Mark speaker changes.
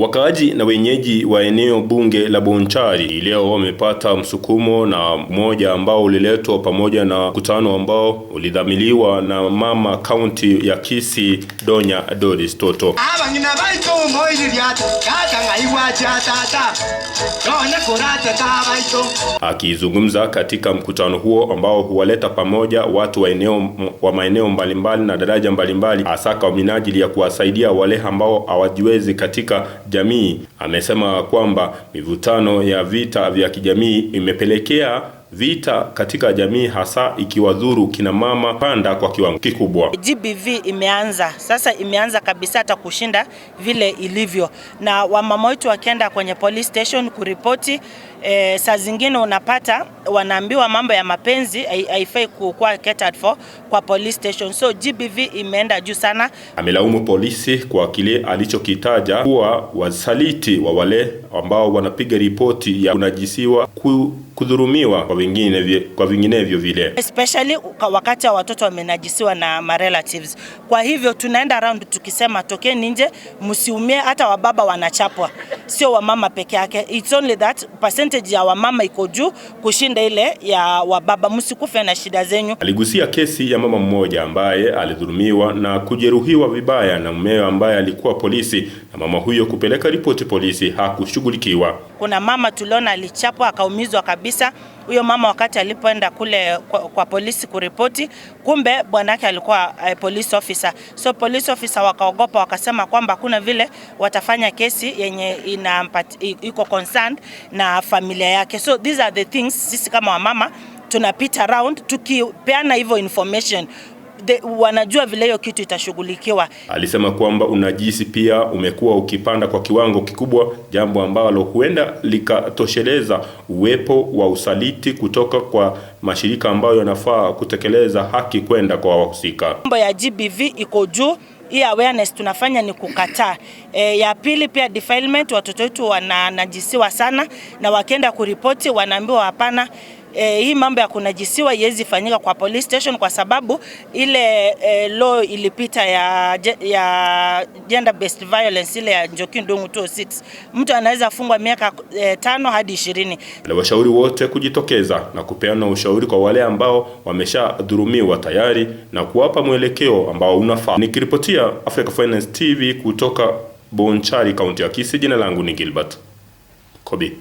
Speaker 1: Wakaaji na wenyeji wa eneo bunge la Bonchari leo wamepata msukumo na mmoja ambao uliletwa pamoja na mkutano ambao ulidhamiliwa na mama kaunti ya Kisii Donya Doris Toto.
Speaker 2: Abang'ina baito moiriria tata ng'aigwa tata nonye kũrateta baito.
Speaker 1: Akizungumza katika mkutano huo ambao huwaleta pamoja watu wa eneo wa maeneo mbalimbali na daraja mbalimbali, hasa kwa minajili ya kuwasaidia wale ambao hawajiwezi katika jamii, amesema kwamba mivutano ya vita vya kijamii imepelekea vita katika jamii, hasa ikiwadhuru kina mama panda kwa kiwango kikubwa.
Speaker 3: GBV imeanza sasa, imeanza kabisa hata kushinda vile ilivyo, na wamama wetu wakienda kwenye police station kuripoti, saa zingine unapata wanaambiwa mambo ya mapenzi haifai kuwa catered for kwa police station, so GBV imeenda juu sana.
Speaker 1: Amelaumu polisi kwa kile alichokitaja kuwa wasaliti wa wale ambao wanapiga ripoti ya kunajisiwa, kudhulumiwa kwa vinginevyo vile.
Speaker 3: Especially wakati wa watoto wamenajisiwa na ma relatives. Kwa hivyo tunaenda round tukisema tokeni nje, msiumie. Hata wababa wanachapwa, sio wamama peke yake. It's only that percentage ya wamama iko juu kushinda ile ya wababa. Msikufe na shida zenyu.
Speaker 1: Aligusia kesi ya mama mmoja ambaye alidhulumiwa na kujeruhiwa vibaya na mumewe ambaye alikuwa polisi, na mama huyo kupeleka ripoti polisi hakushughulikiwa.
Speaker 3: Kuna mama tuliona alichapwa akaumizwa kabisa. Huyo mama wakati alipoenda kule kwa polisi kuripoti, kumbe bwanake alikuwa police officer. So police officer wakaogopa, wakasema kwamba kuna vile watafanya kesi yenye iko concerned na familia yake. So these are the things sisi kama wamama tunapita round tukipeana hivyo information, wanajua vile hiyo kitu itashughulikiwa.
Speaker 1: Alisema kwamba unajisi pia umekuwa ukipanda kwa kiwango kikubwa, jambo ambalo huenda likatosheleza uwepo wa usaliti kutoka kwa mashirika ambayo yanafaa kutekeleza haki kwenda kwa wahusika.
Speaker 3: Mambo ya GBV iko juu. Hii awareness tunafanya ni kukataa. Ya pili pia defilement, watoto wetu wananajisiwa sana na wakienda kuripoti wanaambiwa hapana. Hii mambo ya kunajisiwa iwezi fanyika kwa police station kwa sababu ile law ilipita ya gender based violence, ile ya Njoki Ndung'u 206, mtu anaweza fungwa miaka 5 hadi 20.
Speaker 1: Aliwashauri wote kujitokeza na kupeana ushauri kwa wale ambao wameshadhulumiwa tayari na kuwapa mwelekeo ambao unafaa. Nikiripotia Africa Finance TV kutoka Bonchari, kaunti ya Kisii, jina langu ni Gilbert Kobi.